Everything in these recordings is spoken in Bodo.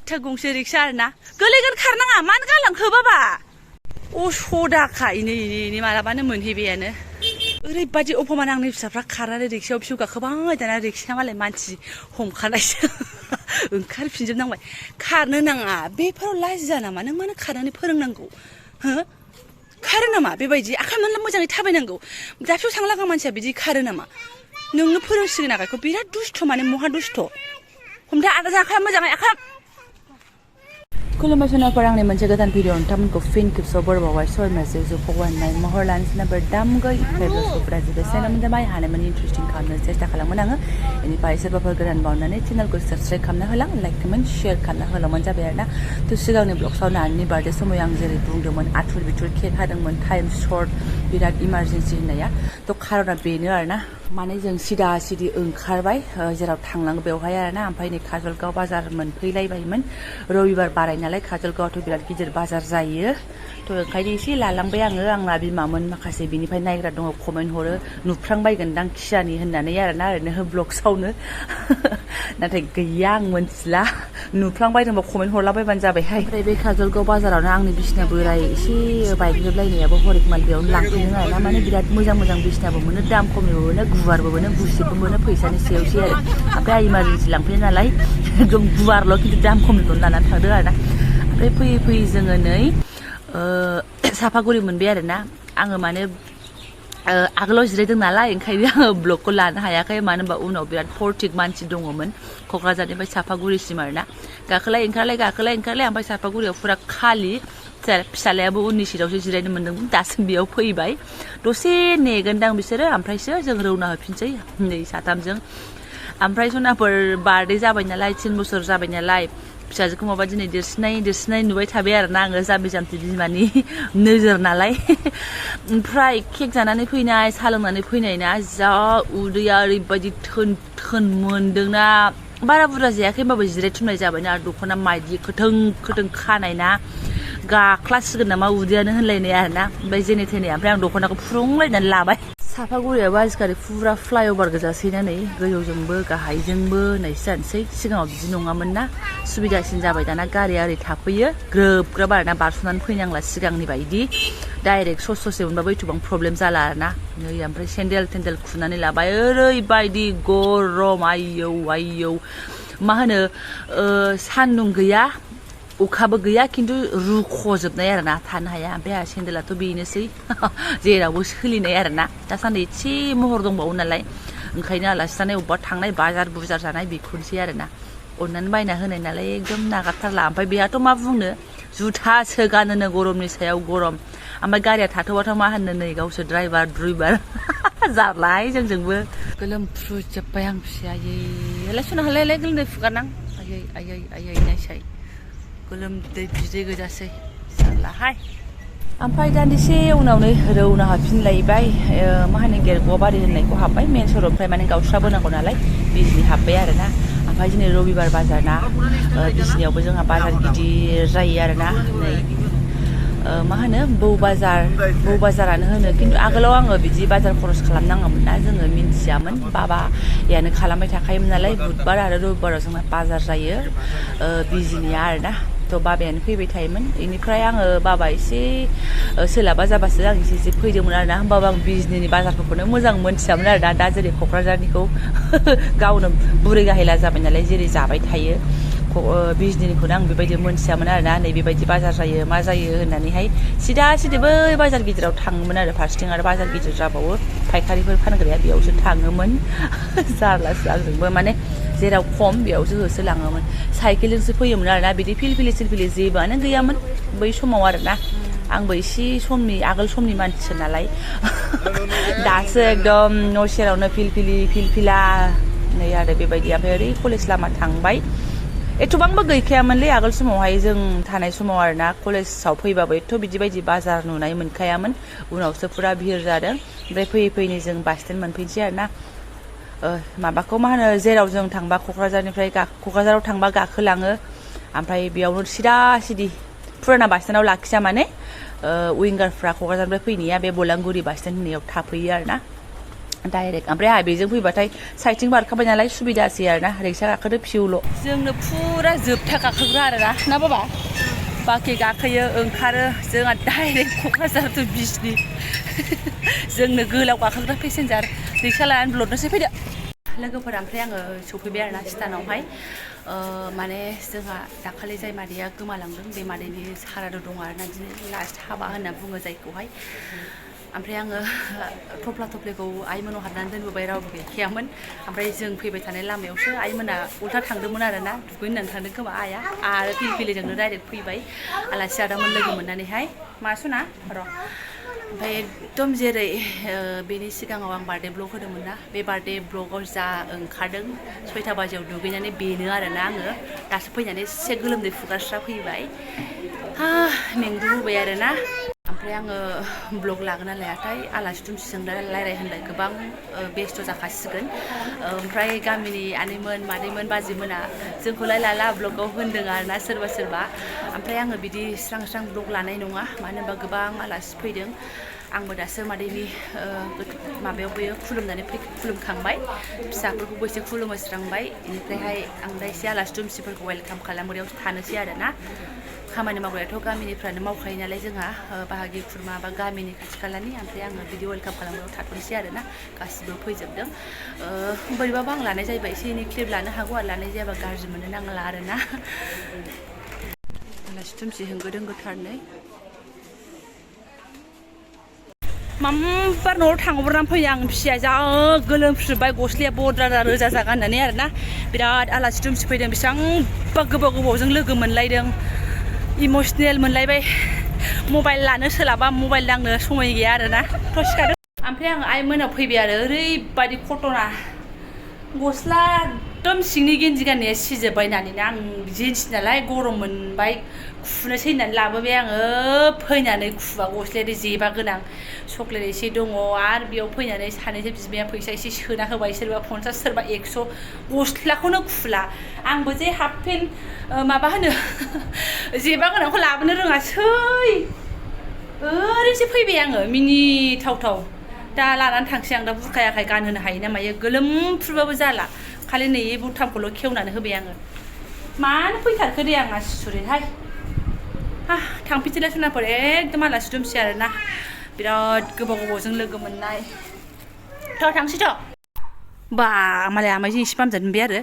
8था गंसे रिक्सा आरोना गोलैगोन खारनाङा मानो गालांखो बाबा असदाखा इनै मालाबानो मोनहैबायानो ओरैबादि अपमान आंनि फिसाफ्रा खारनानै रिक्सायाव फिसौ गाखोबाय दाना रिक्साया मालाय मानसि हमखानायसो ओंखारफिनजोबनांबाय खारनो नाङा बेफोराव लाजिया नामा नों मानो खारनानै फोरोंनांगौ हो खारो नामा बेबायदि आखाइ मोनला मोजाङै थाबायनांगौ दाबसेयाव थांलागा मानसिया बिदि खारो नामा नोंनो फोरोंसिगोन आखाइखौ बिराद दुस्थ' माने महा दुस्थ' हमथा आखाइ मोजाङै आखाइ खुलुमबाय सोनाफोर आंनि मोनसे गोदान भिडिअ नोंथांमोनखौ फिन खेबसेयाव बरबावबाय सय मासे जौखौहाय महर लानो सोनाफोर दामगै फेब्रुवारिफोरा जोबोद मोजाङै हानायमानि इन्टारेस्टिं खालामनो सेस्था खालामगोन आङो बेनिफ्राय सोरबाफोर गोदान बावनानै चेनेलखौ साबस्क्राइब खालामना होलां लाइक कमेन्ट शेयार खालामना होलांबानो जाबाय आरोना थ' सिगांनि ब्लगसाव नानि बार्थडे समाव आं जेरै बुंदोंमोन आथुर बिथुर केक हादोंमोन टाइम सर्ट बिराद इमारजेन्सि होननाया थ' खारना बेनो आरोना माने जों सिदा सिदि ओंखारबाय जेराव थांनांगौ बेवहाय आरोना ओमफ्राय नै काजलगाव बाजार मोनफैलायबायमोन रबिबार बाराय नालाय काजलगावआवथ' बिराद गिदिर बाजार जायो थ' ओंखायनो एसे लालांबाय आङो आंना बिमामोन माखासे बिनिफ्राय नायग्रा दङ कमेन्ट हरो नुफ्रांबायगोनदां खियानि होननानै आरोना ओरैनो ब्लगसावनो नाथाय गैया आं मोनथिला नुफ्लांबायदोंबा कमेन्ट हरलाबायबानो जाबायहाय ओमफ्राय बे काजलगाव बाजारावनो आंनि बिसिना बोराय एसे बायग्रोबलायनायाबो हरिकमाल बेयावनो लांफैदों आरोना माने बिराद मोजां मोजां बिसिनाबो मोनो दाम खमनिबो मोनो गुवारबो मोनो गुसेबबो मोनो फैसानि सायावसै आरो ओमफ्राय इमारजेन्सि लांफैयो नालाय एकदम गुवारल' खिन्थु दाम खमनिखौनो लानानै थांदों आरोना ओमफ्राय फैयै फैयै जोङो नै साफागुरि मोनबाय आरोना आङो माने आगोलाव जिरायदों नालाय ओंखायनो आङो ब्लगखौ लानो हायाखै मानो होनबा उनाव बिराद फर्टिक मानसि दङमोन क'क्राझारनिफ्राय साफागुरिसिम आरोना गाखोलाय ओंखारलाय ओमफ्राय साफागुरियाव फुरा खालि फिसालायाबो उननि सिटावसो जिरायनो मोन्दोंमोन दासिम बेयाव फैबाय दसे नेगोनदां बिसोरो ओमफ्राय जों रौना होफिनसै नै साथामजों ओमफ्राय सनाफोर बार्थडे जाबाय नालाय 3 बोसोर जाबाय नालाय फिसाजोखौ माबा दिनै देरसिननाय नुबाय थाबाय आरोना आङो जाम्बि जाम्बि बिमानि नोजोर नालाय ओमफ्राय केक जानानै फैनाय साहा लोंनानै फैनाय ना जा उदैया ओरैबायदि थोन मोन्दोंना बारा बुरजा जायाखै होमबाबो जिरायथुमनाय जाबायना आरो दख'ना माइदि खोथों खानाय ना गाख्लासिगोन नामा उदैयानो होनलायनाय आरोना ओमफ्य जेने थेने ओमफ्राय आं दख'नाखौ फुरुंलायनानै लाबाय साफागुरियाबो आजिखालि फुरा फ्लाइअभार गोजासैना नै गोजौजोंबो गाहायजोंबो होननायसो जानोसै सिगाङाव बिदि नङामोन ना सुबिदासिन जाबाय दाना गारिया ओरै थाफैयो ग्रोब ग्रोब आरोना बारस'नानै फैनांला सिगांनि बायदि डाइरेक्ट ससे मोनबाबो एथबां प्रब्लेम जाला आरोना नै ओमफ्राय सेन्देल थेन्देल खुनानै लाबाय ओरैबायदि गरम आयौ मा होनो सान्दुं गैया अखाबो गैया खिन्थु रुख'जोबनाय आरोना थानो हाया ओमफ्राय आंहा सेन्देलाथ' बेनोसै जेरावबो सोलिनाय आरोना दासान्दि एसे महर दंबावो नालाय ओंखायनो आलासि जानाय अबेबा थांनाय बाजार बुजार जानाय बेखौनोसै आरोना अननानै बायना होनाय नालाय एकदम नागारथारला ओमफ्राय बेहाथ' मा बुंनो जुथासो गानोनो गरमनि सायाव गरम ओमफ्राय गारिया थाथ'बाथ' मा होनो नै गावसोर ड्राइभार जारलाहाय जोंजोंबो गोलोमफ्रुजोब्बाय आं फिसायै सुनो हालाय गोलोमदै फुगारनां आयै नायसाय गोलोमदै बिदै गोजासै जारलाहाय ओमफ्राय दान्दिसे उनावनो रौना हाबफिनलायबाय मा होनो गेरग'बारि होननायखौ हाबबाय मेन सर'निफ्राय माने गावस्राबोनांगौ नालाय बिजनि हाबबाय आरोना ओमफ्राय दिनै रबिबार बाजार ना बिजनियावबो जोंहा बाजार गिदिर जायो आरोना नै मा होनो बौ बाजारानो होनो खिन्थु आगोलाव आङो बिदि बाजार खरस खालामनाङामोन ना जोङो मिन्थियामोन बाबायानो खालामबाय थाखायोमोन नालाय बुधबार आरो रबिबाराव जोंना बाजार जायो बिजनिया आरोना थ' बाबायानो फैबाय थायोमोन बेनिफ्राय आङो बाबा एसे सोलाबा जाबासो आं एसे फैदोंमोन आरोना होमबाबो आं बिजनिनि बाजारफोरखौनो मोजां मोनथियामोन आरोना दा जेरै क'क्राझारनिखौ गावनो बुरै गाहेला जाबाय नालाय जेरै जाबाय थायो बिजनिखौनो आं बेबायदि मोनथियामोन आरोना नै बेबायदि बाजार जायो मा जायो होननानैहाय सिदा बै बाजार गिदिराव थाङोमोन आरो फारसेथिं आरो बाजार गिदिर जाबावो फायखारिफोर फानग्राया बेयावसो थाङोमोन जारलासो आंजोंबो माने जेराव खम बेयावसो होसोलाङोमोन साइकेलजोंसो फैयोमोन आरोना बिदि फिलफिलि जेबोआनो गैयामोन बै समाव आरोना आंबो एसे आगोल समनि मानसिसो नालाय दासो एकदम न' सेरावनो फिलफिला नै आरो बेबायदि ओमफ्राय ओरै कलेज लामा थांबाय एथबांबो गैखायामोनलै आगोल समावहाय जों थानाय समाव आरोना कलेजाव फैबाबो एथ' बिदि बायदि बाजार नुनाय मोनखायामोन उनावसो फुरा भिर जादों ओमफ्राय फैयै जों बास स्टेन्ड मोनफैनोसै आरोना माबाखौ मा होनो जेराव जों थांबा क'क्राझाराव थांबा गाखोलाङो ओमफ्राय बेयावनो सिदा सिदि फुराना बास स्टेन्डआव लाखिया माने विंगारफ्रा क'क्राझारनिफ्राय फैनाया बे बलांगुरि बास स्टेन्ड होननायाव थाफैयो आरोना डाइरेक्ट ओमफ्राय आहा बेजों फैबाथाय साइडथिं बारखाबाय नालाय सुबिदासै आरोना रिक्सा गाखोदो फिउल' जोंनो फुरा जोबथा गाखोग्रा आरोना ना बाबा बाखि गाखोयो ओंखारो जोंहा डाइरेक्ट क'क्राझार टु बिजनि जोंनो गोलाव गाखोग्रा पेसेन्जार रिक्सा लानानै ब्लडनोसै फैदो लोगोफोरा ओमफ्राय आङो सफैबाय आरोना स्टानावहाय माने जोंहा दाखालि जाय मादैया गोमालांदों बे मादैनि सारादु दं आरोना दिनै लास्ट हाबा होनना बुङो जायखौहाय ओमफ्राय आङो थफ्ला थफ्लिखौ आइमोनाव हाबनानै दोनबोबाय रावबो गैखायामोन ओमफ्राय जों फैबाय थानाय लामायावसो आइमोना उल्था थांदोंमोन आरोना दुगैनो होननानै थांदों खोमा आइया आरो फिलिफिलिजोंनो डाइरेक्ट फैबाय आलासि आदामोन लोगो मोननानैहाय मा सना र' ओमफ्राय एकदम जेरै बेनि सिगाङाव आं बार्थडे ब्लग होदोंमोन ना बे बार्थडे ब्लगाव जा ओंखारदों 6टा बाजियाव दुगैनानै बेनो आरोना आङो दासो फैनानै एसे गोलोमदै फुगारस्रा फैबाय मेंग्रुबोबाय आरोना ओमफ्राय आङो ब्लग लागोन ना लायाथाय आलासि दुमसिजों रायलायहोनलाय गोबां बेस्थ' जाखासिगोन ओमफ्राय गामिनि आनैमोन मादैमोन बाजैमोना जोंखौलाय लाला ब्लगाव होनदों आरोना सोरबा सोरबा ओमफ्राय आङो बिदि स्रां स्रां ब्लग लानाय नङा मानो होनबा गोबां आलासि फैदों आंबो दासो मादैनि माबायावबो खुलुमनानै खुलुमखांबाय फिसाफोरखौबो एसे खुलुमस्रांबाय बेनिफ्रायहाय आं दा एसे आलासि दुमसिफोरखौ वेलकाम खालामग्रायाव थानोसै आरोना खामानि मावग्रायाथ' गामिनिफ्रानो मावखायो नालाय जोंहा बाहागि खुरमा बा गामिनि खाथि खालानि ओमफ्राय आङो बिदि वेलकाम खालामग्रायाव थाथ'नोसै आरोना गासिबो फैजोबदों बोरैबाबा आं लानाय जायोबा एसे एनै क्लिप लानो हागौ आरो लानाय जायाबा गाज्रि मोननो नांला आरोना आलासि दुमसि होंगो दोंगोथारनै मामबार न'आव थांब्रनानै फैयो आं फिसिया जा गोलोमफ्रुबाय गस्लाया बद्रा रोजा जागा होननानै आरोना बिराद आलासि दुमसि फैदों बेसेबांबा गोबावजों लोगो मोनलायदों इमसनेल मोनलायबाय मबाइल लानो सोलाबा मबाइल दांनो समय गैया आरोना थ' सिखादों ओमफ्राय आं आइमोनाव फैबाय आरो ओरैबायदि कटना गस्ला एकदम सिंनि गेन्जि गाननाया सिजोब्बाय होननानै आं जिन्स नालाय गरम मोनबाय खुनोसै होननानै लाबोबाय आङो फैनानै खुवा गस्लाया जेबा गोनां चक्लेट एसे दङ आरो बेयाव फैनानै सानैसो बिमाया फैसा एसे सोना होबाय सोरबा 50 सोरबा 100 गस्लाखौनो खुला आंबो जे हाफ पेन्ट माबा होनो जेबा गोनांखौ लाबोनो रोङासै ओरैसो फैबाय आङो मिनिथावथाव दा लानानै थांसै आं दा बुरखायाखाय गानहोनो हायो ना मायो गोलोमफ्रुबाबो जाला खालि नै बुथामखौल' खेवनानै होबाय आङो मानो फैथारखो दे आं आसुरितहाय थांफिनसैलाय सनाफोर एकदम आलासि दुमसि आरोना बिराद गोबावजों लोगो मोननाय थ' थांसै थ' बा मालाय आमाइजों एसे बामजानो मोनबाय आरो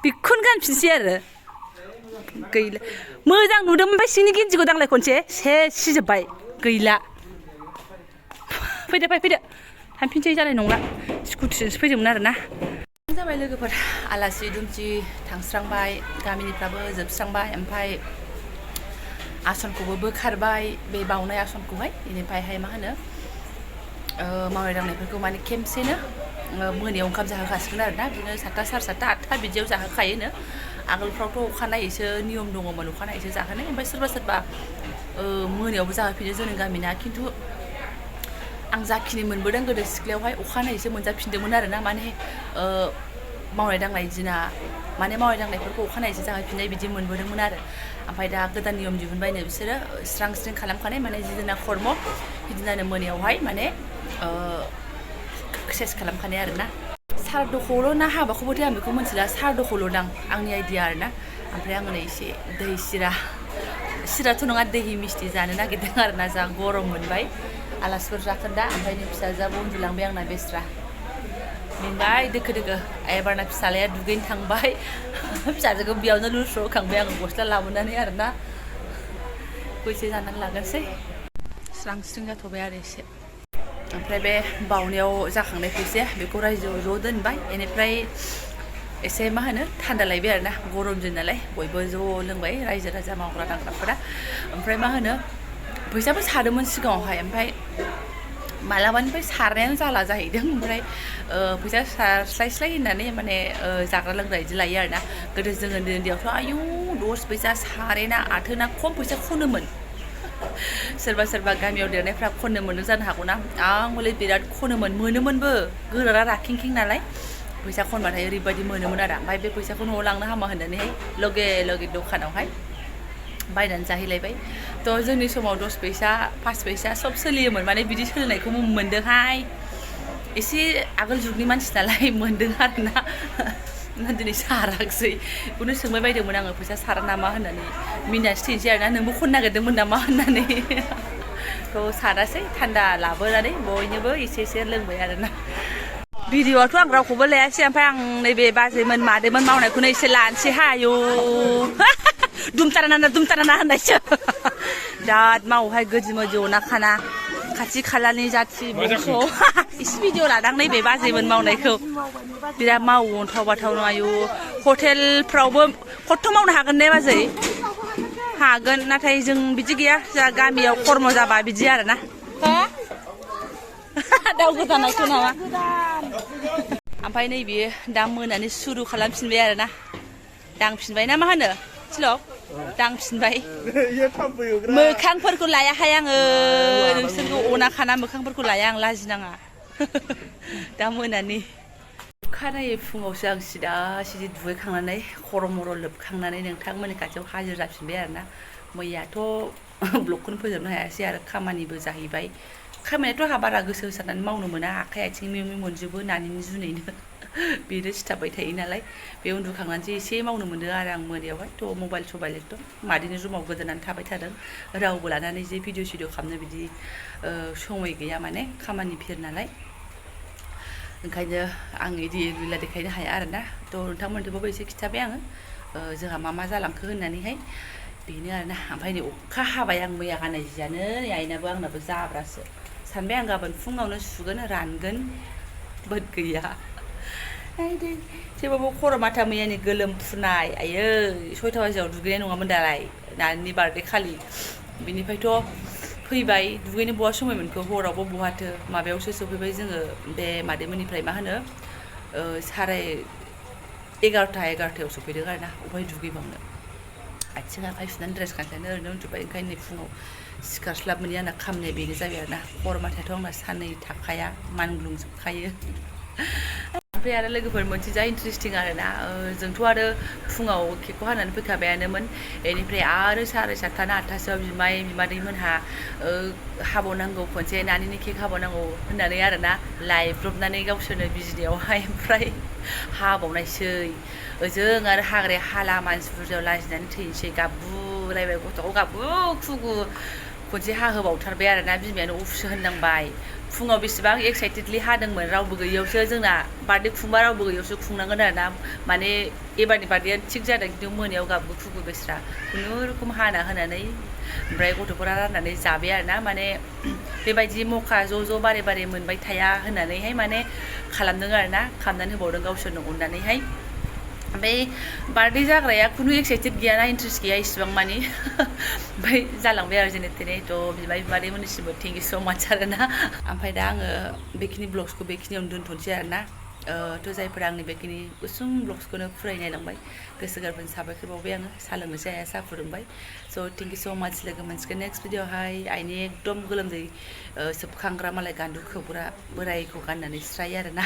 बेखौनो गानफिनसै आरो गैला मोजां नुदों ओमफ्राय सिंनि गेन्जिखौ दांलाय खनसे सेस सिजोब्बाय गैला फैदो थांफिनसै जानाय नंला स्कुटिजोंसो फैदोंमोन आरोना जाबाय लोगोफोर आलासि दुमसि थांस्रांबाय गामिनिफ्राबो जोबस्रांबाय ओमफ्राय आसनखौबो बोखारबाय बे बावनाय आसनखौहाय बेनिफ्रायहाय मा होनो मावनाय दांनायफोरखौ माने खेमसेनो मोनायाव ओंखाम जाहोखासिगोन आरोना बिदिनो 7टा साराय 7टा 8टा बिदियाव जाहोखायोनो आगोलफ्रावथ' अखानायैसो नियम दङमोन अखानायैसो जाहोनाय ओमफ्राय सोरबा मोनायावबो जाहोफिनो जोंनि गामिना खिन्थु आं जाखिनि मोनबोदों गोदो सिख्लायावहाय अखानायैसो मोनजाफिनदोंमोन आरोना माने मावनाय दांनाय दिना माने मावनाय दांनायफोरखौ अखानायैसो जाहोफिननाय बिदि मोनबोदोंमोन आरो ओमफ्राय दा गोदान नियम दिहुनबायनो बिसोरो स्रां स्रिं खालामखानाय माने जिदिना खर्म बिदिनानो मोनायावहाय माने सेस खालामखानाय आरोना सारदखौल' ना हाबाखौबोथ' आं बेखौ मिथिला सारदखौल' दां आंनि आइडिया आरोना ओमफ्राय आङो नै एसे दै सिराथ' नङा दैहि मिस्थि जानो नागिरदों आरोना जा गरम मोनबाय आलासिफोर जाखोन्दा ओमफ्राय नै फिसाजोआबो उन्दुलांबाय आंना बेस्रा मेंबाय दोखो एबारना फिसालाया दुगैनो थांबाय फिसाजोखौ बेयावनो लुस्र'खांबाय आङो गस्ला लाबोनानै आरोना गयसे जानानै लागोनसै स्रां स्रिं जाथ'बाय आरो एसे ओमफ्राय बे बावनायाव जाखांनाय फैसाया बेखौ रायजोआव ज' दोनबाय बेनिफ्राय एसे मा होनो थान्दा लायबाय आरोना गरम दिन नालाय बयबो ज' लोंबाय रायजो राजा मावग्रा दांग्राफोरा ओमफ्राय मा होनो फैसाबो सादोंमोन सिगाङावहाय ओमफ्राय मालाबानिफ्राय सारनायानो जाला जाहैदों ओमफ्राय फैसा सारस्लायस्लाय होननानै माने जाग्रा लोंग्रा बिदि लायो आरोना गोदो जोङो उन्दैयावथ' आयु 10 फैसा सारेना आथोना खम फैसा खनोमोन सोरबा गामियाव देरनायफ्रा खननो मोनो जानो हागौना आं हले बिराद खनोमोन मोनोमोनबो गोरा राखेंखें नालाय फैसा खनबाथाय ओरैबायदि मोनोमोन आरो ओमफ्राय बे फैसाखौ न'आव लांनो हामा होननानैहाय लगे दखानावहाय बायनानै जाहैलायबाय थ' जोंनि समाव 10 फैसा 5 फैसा सब सोलियोमोन माने बिदि सोलिनायखौ मोन्दोंहाय एसे आगोल जुगनि मानसि नालाय मोन्दों आरोना दिनै साराखसै बेखौनो सोंबाय बायदोंमोन आङो फैसा सारा नामा होननानै मिनिनासो थैनोसै आरोना नोंबो खननो नागिरदोंमोन नामा होननानै थ' सारासै थान्दा लाबोनानै बयनोबो एसे एसे लोंबाय आरोना भिडिअ'आथ' आं रावखौबो लायासै ओमफ्राय आं नैबे बाजैमोन मादैमोन मावनायखौनो एसे लानोसै हायो दुमथाराना होननायसो बिराद मावोहाय गोदि मोदि अना खाना खाथि खालानि जाथि बंस' एसे भिडिअ लादां नैबे बाजैमोन मावनायखौ बिराद मावो अन्थाव बाथावनो आयु हटेलफ्रावबो खथ' मावनो हागोन ने बाजै हागोन नाथाय जों बिदि गैया जोंहा गामियाव खर्म जाबा बिदि आरोना दाउ गोदानायखौ नामा ओमफ्राय नैबे दा मोनानि सुरु खालामफिनबाय आरोना दांफिनबाय ना मा होनो सिलक दांफिनबाय मोखांफोरखौ लायाहाय आङो नोंसोरखौ अना खाना मोखांफोरखौ लाया आं लाजिनाङा दा मोनानि अखानायै फुङावसो आं सिदा सिदि दुगैखांनानै खर' मर' लोबखांनानै नोंथांमोननि खाथियाव हाजिर जाफिनबाय आरोना मैयाथ' ब्लगखौनो फोजोबनो हायासै आरो खामानिबो जाहैबाय खामानियाथ' आंहा बारा गोसो होसारनानै मावनो मोना आखाइ आथिं मेव मोनजोबो नानिनि जुनैनो बेनो सिथाबबाय थायो नालाय बे उन्दुखांनानैसो एसे मावनो मोनदों आरो आं मोनायावहाय थ' मबाइल सबाइल एकदम मादैनि रुमाव गोदोनानै थाबाय थादों रावबो लानानै जे भिडिअ सिडिअ खालामनो बिदि समय गैया माने खामानि भिर नालाय ओंखायनो आं इदि लुला देखायनो हाया आरोना थ' नोंथांमोनखौबो एसे खिन्थाबाय आङो जोंहा मा जालांखो होननानैहाय बेनो आरोना ओमफ्राय नै अखा हाबाय आं मैया गाननाय जियानो आइनाबो आंनाबो जाब्रासो सानबाय आं गाबोन फुङावनो सुगोन रानगोन बोद गैया थेवबाबो खर' माथा मैयानि गोलोम फुनाय आयै 6टा बाजियाव दुगैनाय नङामोन दालाय नानि बार्थडे खालि बिनिफ्रायथ' फैबाय दुगैनो बहा समय मोनखो हरावबो बहाथो माबायावसो सफैबाय जोङो बे मादैमोननिफ्राय मा होनो 11:30 सफैदों आरोना अबहाय दुगैबावनो आथिं आखाइ सुनानै ड्रेस गाननानै ओरैनो उन्दुबाय ओंखायनो नै फुङाव सिखारस्लाब मोनि आंना खामनाया बेनो जाबाय आरोना खर' माथायाथ' आंना साननै थाखाया मानग्लुंजोबखायो ओमफ्राय आरो लोगोफोर मोनसे जा इन्टारेस्टिं आरोना जोंथ' आरो फुङाव केकखौ हानानै फैखाबायानोमोन बेनिफ्राय आरो 7:30 ना 8टासोआव बिमादैमोनहा हाबावनांगौ खनसे नानिनि केक हाबावनांगौ होननानै आरोना लायब्रबनानै गावसोरनो बिजनियावहाय ओमफ्राय हाबावनायसै ओजों आरो हाग्राया हाला मानसि बुरजायाव लाजिनानै थैनोसै गाबगुलायबाय गथ'खौ गाबगु खुगु खनसे हाहोबावथारबाय आरोना बिमायानो उफसो होननांबाय फुङाव बेसेबां एक्साइटेडलि हादोंमोन रावबो गैयियावसो जोंना बार्थडे खुंबा रावबो गैयियावसो खुंनांगोन आरोना माने एबारनि बार्थडेया थिग जादों खिन्थु मोनायाव गाबगु खुगु बेस्रा खुनुरुखुम हाना होनानै ओमफ्राय गथ'फोरा राननानै जाबाय आरोना माने बेबायदि मखा ज' बारे बारे मोनबाय थाया होननानैहाय माने खालामदों आरोना खालामनानै होबावदों गावसोरनो अननानैहाय ओमफ्राय बार्थडे जाग्राया खुनु एक्साइटेड गैयाना इन्ट्रेस्ट गैया इसिबां मानि ओमफ्राय जालांबाय आरो जेने थेने थ' बिमादैमोननिसिमबो थेंक इउ स' माच आरोना ओमफ्राय दा आङो बेखिनि ब्लग्सखौ बेखिनियावनो दोनथ'नोसै आरोना थ' जायफोरा आंनि बेखिनि गुसुं ब्लग्सखौनो फरायनायलांबाय गोसो गोरबोनि साबायखर बावबाय आङो साहा लोंनोसै आइया साहा फुदुंबाय स' थेंक इउ स' माच लोगो मोनसिगोन नेक्स्ट भिडिअ'आवहाय आइनि एकदम गोलोमदै सोबखांग्रा मालाय गान्दु खोबग्रा बोरायखौ गाननानै स्रायो आरोना